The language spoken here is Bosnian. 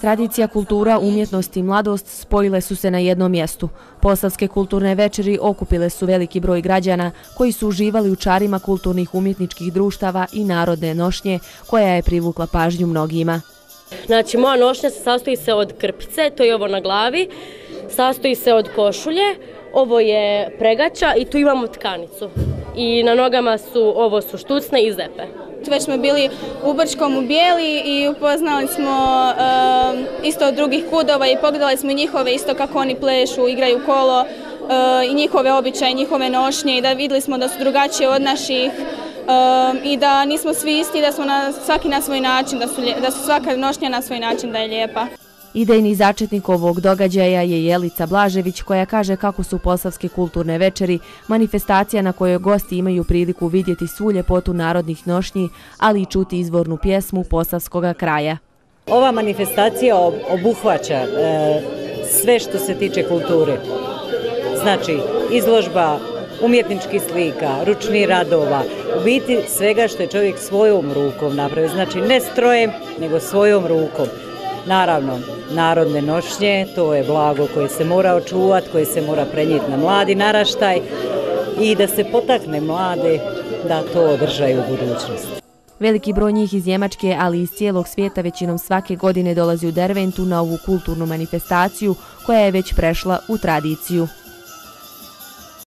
Tradicija, kultura, umjetnost i mladost spojile su se na jednom mjestu. Posavske kulturne večeri okupile su veliki broj građana koji su uživali u čarima kulturnih umjetničkih društava i narodne nošnje koja je privukla pažnju mnogima. Znači, moja nošnja sastoji se od krpice, to je ovo na glavi, sastoji se od košulje, ovo je pregača i tu imamo tkanicu. I na nogama ovo su štucne i zepe. Već smo bili u Brčkom u Bijeli i upoznali smo isto od drugih kudova i pogledali smo njihove isto kako oni plešu, igraju kolo i njihove običaje, njihove nošnje i da vidjeli smo da su drugačije od naših i da nismo svi isti, da smo svaki na svoj način, da su svaka nošnja na svoj način da je lijepa. Idejni začetnik ovog događaja je Jelica Blažević koja kaže kako su Posavske kulturne večeri manifestacija na kojoj gosti imaju priliku vidjeti svu ljepotu narodnih nošnji, ali i čuti izvornu pjesmu posavskoga kraja. Ova manifestacija obuhvaća sve što se tiče kulture. Znači, izložba umjetničkih slika, ručnih radova, u biti svega što je čovjek svojom rukom napravio. Znači, ne strojem, nego svojom rukom. Naravno, narodne nošnje, to je blago koje se mora očuvati, koje se mora prenijeti na mladi naraštaj i da se potakne mlade da to održaju u budućnosti. Veliki broj njih iz Njemačke, ali i iz cijelog svijeta većinom svake godine dolazi u Derventu na ovu kulturnu manifestaciju koja je već prešla u tradiciju.